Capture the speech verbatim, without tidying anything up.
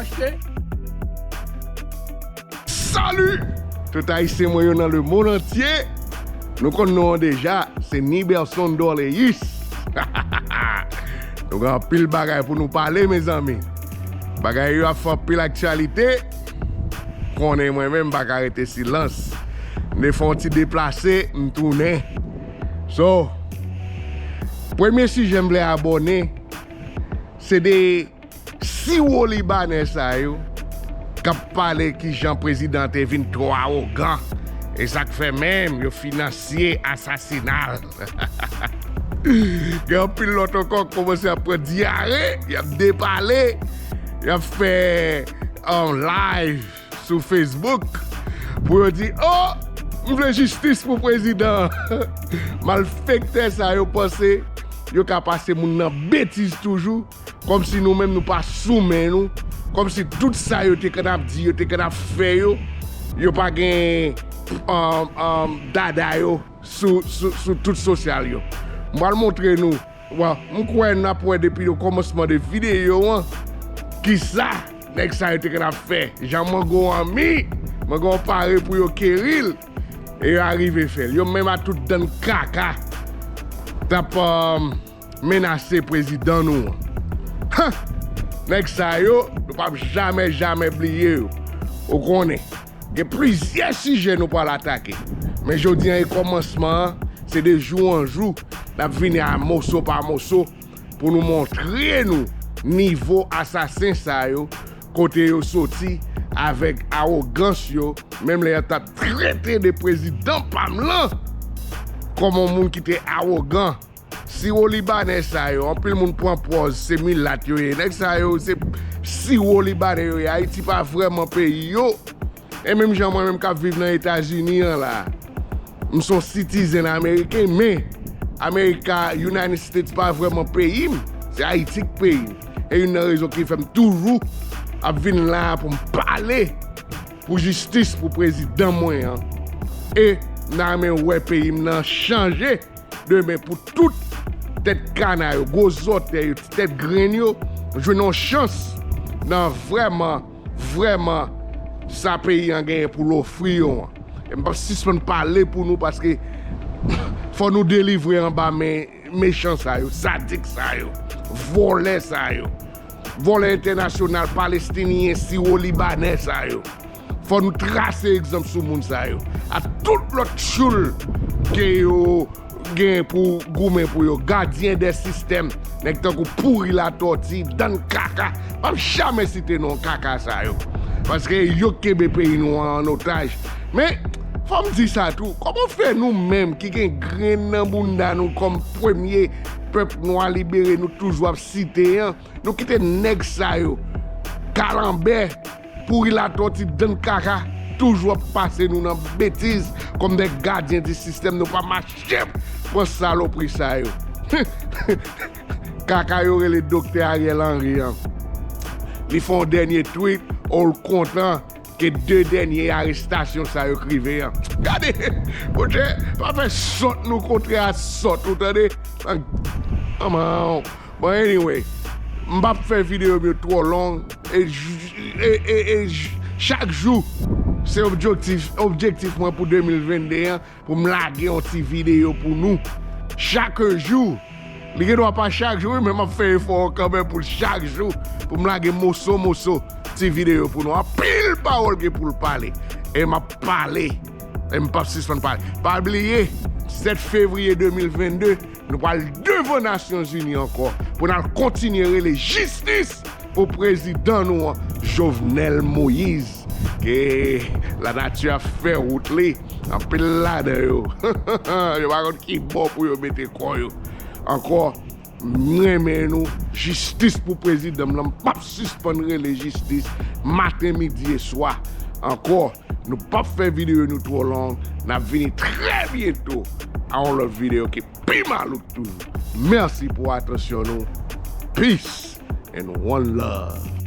Achte. Salut! Tout Ayisyen mwen yo nan lemonn antye. Nou konn non an deja, se Niberson Dorléus. Nou gen anpil bagay pou nou pale, mezanmi. Bagay yo ap fè anpil aktyalite. Konnen mwen menm m pa ka rete silans. M te fè yon ti deplase, m tounen. So, premye sijè m vle abòne, se de siwo libanè sa yo k ap pale kijan prezidan te vin twò awogan. E sa k fè menm yo finansye asasina l. Gen anpil lòt ankò k kòmanse ap pran dyare, y ap depale, y ap fè, um, live sou Facebook pou yo di, "Oh, m vle jistis pou prezidan an." Malfektè sa yo panse yo ka pase moun nan betiz toujou, kòmsi nou menm nou pa sou men nou, kòmsi tout sa yo te konn ap di, yo te konn ap fè yo, yo pa gen, um, um, dada yo sou, sou, sou tout sosyal yo. M pral montre nou. Bon, m kwè n ap wè depi yo kòmansman de videyo an, kisa nèg sa yo te konn ap fè. Jan mango an mi, mango an pare pou yo keri l, e yo arive fè l. Yo menm a tout dann kaka t ap, um, menase prezidan nou an. Ha! Nèg sa yo, nou p ap jamè, jamè bliye yo. Ou konnen. Gen plizyè sijè nou pral atake. Men jodi an e kòmansman an, se de jou an jou, n ap vini a moso pa moso pou nou montre nou nivo asasen sa yo, kote yo soti avèk awogans yo, menm lè y ap trete de prezidan pa m lan kòm yon moun ki te awogan. Siwo libanè sa yo, anpil moun pran pòz se milat yo ye. Nèg sa yo se siwo libanè yo ye. Ayiti pa vrèman peyi yo. E menm jan mwen menm k ap viv nan Etazini an la, m se yon citizen ameriken, men America, United States pa vrèman peyi m. Se Ayiti k peyi m. E youn nan rezon ki fè m toujou ap vin la pou m pale pou jistis pou prezidan mwen an. E n a renmen wè peyi m nan chanje demen pou tout tèt kana yo, gwo zòtèy yo, ti tèt grenn yo jwenn yon chans nan vrèman, vrèman sa peyi an genyen pou l ofri yo an. E m p ap sispann pale pou nou paske fò nou delivre anba men mechan sa yo, sadik sa yo, vòlè sa yo, vòlè entènasyonal, palestiniyen, siwo libanè sa yo. Fò nou trase egzanp sou moun sa yo. A tout lòt tchoul ke yo gen pou goumen pou yo. Gadyen de sistèm, nèg tankou Pouri Latòti, dann kaka. M p ap jamè site non kaka sa yo. Paske yo kenbe peyi nou an an otaj. Men, fò m di sa tou, kòman fè nou menm ki gen grenn nan bounda nou kòm premye pèp nwa libere nou toujou ap site an, nou kite nèg sa yo, kalanbè, Pouri Latòti, dann kaka, toujou ap pase nou nan betiz kòm de gadyen di sistèm, nou pa mache pran salopri sa yo. Kaka yo rele Doktè Ariel Henry an. Li fè yon dènye tweet, o l kontan ke de dènye arestasyon sa yo k rive an. Gade, monchè, pa fè sòt nou kontre a sòt, ou tande? Manman, bon, anyway, m p ap fè videyo m yo twò long. E, j- e, e, e j- chak jou, se objektif, objektif mwen pou de mil vennde an, pou m lage yon ti videyo pou nou. Chak jou. Li gen dwa pa chak jou, wi, men m ap fè efò kanmenm pou l chak jou, pou m lage moso, moso ti videyo pou nou. Anpil pawòl gen pou l pale. E m ap pale. E m p ap sispann pale. Pa bliye, sèt fevriye de mil vennde, nou pral devan Nasyonzini ankò pou n al kontinye rele jistis pou prezidan nou an, Jovenel Moïse, ke lanati ap fè wout li. Anpil ladan yo, yo pa konn ki bò pou yo mete kò yo. Ankò, m renmen nou. Jistis pou prezidan m lan. M p ap sispann rele jistis maten, midi e swa. Ankò, nou p ap fè videyo nou twò long. N ap vini trè byento a yon lòt videyo ki pi malouk toujou. Mèsi pou atansyon nou. Peace and one love.